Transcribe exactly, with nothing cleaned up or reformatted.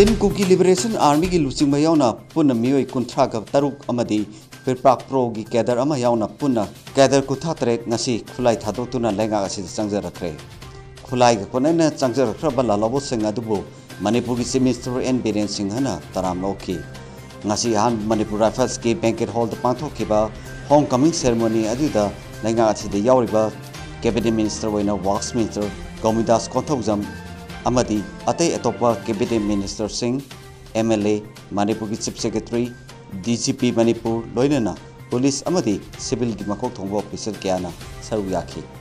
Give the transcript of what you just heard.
Team Kuki Liberation Armyꯒꯤ ꯂꯨꯆꯤꯡꯕ ꯌꯥꯎꯅ ꯄꯨꯟꯅ ꯃꯤꯑꯣꯏ ꯀꯨꯟꯊ꯭ꯔꯥꯒ ꯇꯔꯨꯛ ꯑꯃꯗꯤ ꯄ꯭ꯔꯤꯄ꯭ꯔꯥꯛ ꯄ꯭ꯔꯣꯒꯤ cadre ꯑꯃ ꯌꯥꯎꯅ ꯄꯨꯟꯅ cadre ꯀꯨꯟꯊ꯭ꯔꯥ ꯇꯔꯦꯠ ꯉꯁꯤ ꯈꯨꯠꯂꯥꯏ ꯊꯥꯗꯣꯛꯇꯨꯅ ꯂꯩꯉꯥꯛ ꯑꯁꯤꯗ ꯆꯪꯖꯔꯛꯈ꯭ꯔꯦ꯫ ꯈꯨꯠꯂꯥꯏꯒ ꯀꯣꯟꯅꯅ ꯆꯪꯖꯔꯛꯈ꯭ꯔꯕ ꯂꯥꯜꯍꯧꯕꯁꯤꯡ ꯑꯗꯨꯕꯨ ꯃꯅꯤꯄꯨꯔꯒꯤ Chief Minister ꯑꯦꯟ ꯕꯤꯔꯦꯟ ꯁꯤꯡꯍꯅ ꯇꯔꯥꯝꯅ ꯑꯣꯛꯈꯤ꯫ ꯉꯁꯤ ꯑꯍꯥꯟꯕ ꯃꯅꯤꯄꯨꯔ Riflesꯀꯤ banquet hallꯗ ꯄꯥꯡꯊꯣꯛꯈꯤꯕ home coming ceremony ꯑꯗꯨꯗ ꯂꯩꯉꯥꯛ ꯑꯁꯤꯗ ꯌꯥꯎꯔꯤꯕ Cabinet Minister ꯑꯣꯏꯅ Works Minister ꯒꯣꯃꯤꯗꯥꯁ ꯀꯣꯟꯊꯧꯖꯝ ꯑꯃꯗꯤ ꯑꯇꯩ ꯑꯇꯣꯞꯄ Cabinet Ministerꯁꯤꯡ, MLA, ꯃꯅꯤꯄꯨꯔꯒꯤ Chief Secretary, DGP ꯃꯅꯤꯄꯨꯔ, ꯂꯣꯏꯅꯅ police ꯑꯃꯗꯤ civilꯒꯤ ꯃꯀꯣꯛ ꯊꯣꯡꯕ officer ꯀꯌꯥꯅ ꯁꯔꯨꯛ ꯌꯥꯈꯤ꯫